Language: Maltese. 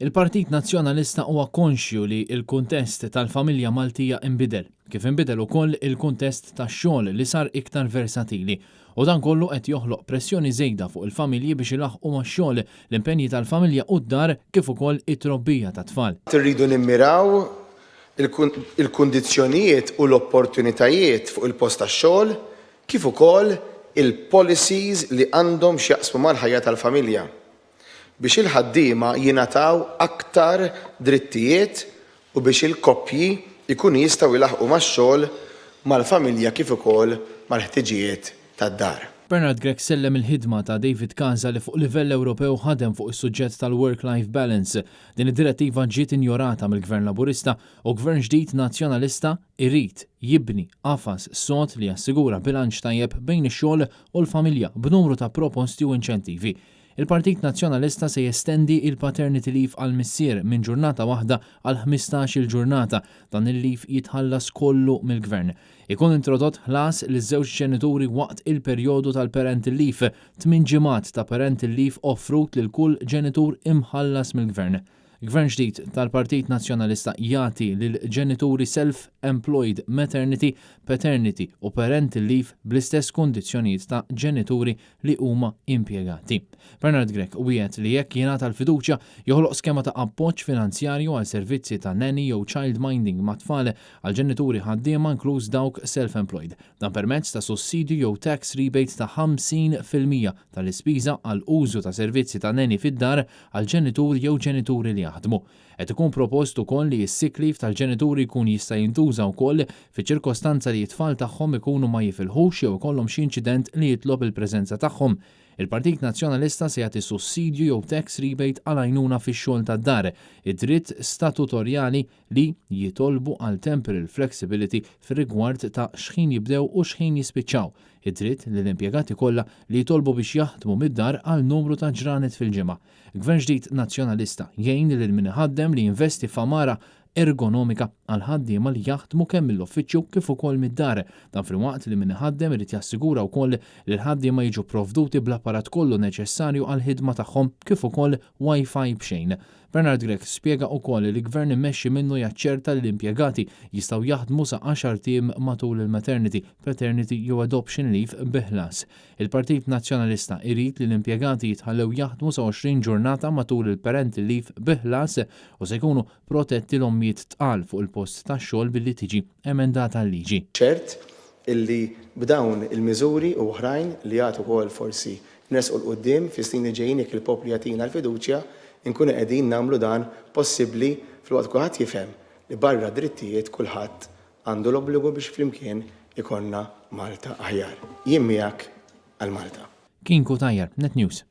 Il-Partit Nazzjonalista huwa konxju li l-kuntest tal-familja Maltija inbidel, kif inbidel ukoll il-kuntest tax-xogħol li sar iktar versatili. U dan kollu qed joħloq pressjoni żejda fuq il-familji biex ilaħħqu max-xogħol, l-impenji tal-familja u d-dar kif ukoll it-trobbija tat-tfal. Irridu nimmiraw il-kundizzjonijiet u l-opportunitajiet fuq il-post tax-xogħol kif ukoll il-policies li għandhom x'jaqsmu mal-ħajja tal-familja. biex il-ħaddiema jingħataw aktar drittijiet u biex il-koppji jkunu jistgħu jlaħħqu max-xogħol, mal-familja kif ukoll mal-ħtiġijiet tad-dar. Bernard Grech sellem il-ħidma ta' David Casa li fuq livell Ewropew ħadem fuq is-suġġett tal-work-life balance. Din id-direttiva ġiet injorata mill-Gvern Laburista u Gvern ġdid Nazzjonalista irid jibni qafas sod li jassigura bilanċ tajjeb bejn ix-xogħol u l-familja b'numru ta' proposti u inċentivi. Il-Partit Nazzjonalista se jestendi il-paternity leave għall-missier minn ġurnata waħda għal 15-il ġurnata. Dan il-leave jitħallas kollu mill-Gvern. Ikun introdott ħlas liż-żewġ ġenituri waqt il-perjodu tal-parental leave, 8 ġimgħat ta' parental leave offrut lil kull ġenitur imħallas mill-Gvern. Gvern ġdid tal-Partit Nazzjonalista jagħti lil ġenituri self-employed maternity, paternity u parental leave bl-istess kundizzjonijiet ta' ġenituri li huma impjegati. Bernard Grech wiegħed li jekk jingħata l-fiduċja joħloq skema ta' appoġġ finanzjarju għal servizzi ta' nanny jew child minding ma' tfal għal ġenituri ħaddiema, inkluż dawk self-employed. Dan permezz ta' sussidju jew tax rebate ta' 50% tal-ispiża għal użu ta' servizzi ta' nanny fid-dar għal ġenitur jew ġenituri li jaħdmu. Qed ikun propost ukoll li s-sick leave tal-ġenituri jkun jista' jintuża wkoll fi ċirkostanza li t-tfal tagħhom ikunu ma jifilħux jew ikollhom xi inċident li jitlob il-preżenza tagħhom. Il-Partit Nazzjonalista se jagħti sussidju jew tax rebate għal għajnuna fix-xogħol tad-dar, id-dritt statutorjali li jitolbu għal temporal flexibility fir-rigward ta' xħin jibdew u xħin jispiċċaw, id-dritt li l-impjegati kollha li jitolbu biex jaħdmu mid-dar għal numru ta' ġranet fil-ġimgħa. Gvern ġdid Nazzjonalista jgħin lil min iħaddem li jinvesti f'għamara ergonomika għal ħaddiema li jaħdmu kemm mill-uffiċċju kif ukoll mid-dar. Dan filwaqt li min iħaddem irid jassigura wkoll li l-ħaddiema jiġu provduti bl-apparat kollu neċessarju għal ħidma tagħhom kif ukoll Wi-Fi b'xejn. Bernard Grech spjega wkoll li gvern immexxi minnu jaċċerta li l-impjegati jistgħu jaħdmu sa 10 ijiem matul il-maternity, paternity jew adoption leave bi ħlas. Il-Partit Nazzjonalista irid li l-impjegati jitħallew jaħdmu sa 20 ġurnata matul il-parental leave bi ħlas u se jkunu protetti l-ommijiet tqal fuq il-post tax-xogħol billi tiġi emendata l-liġi. Ċert illi b'dawn il-miżuri u oħrajn li għad ukoll forsi nersqu 'l quddiem fis-snin li ġejjin jekk il-poplu jagħtina l-fiduċja, inkunu qegħdin nagħmlu dan possibbli, filwaqt kulħadd jifhem li barra drittijiet kulħadd għandu l-obbligu biex flimkien ikollna Malta aħjar. Jien miegħek għal Malta. Kien Cutajar, Net News.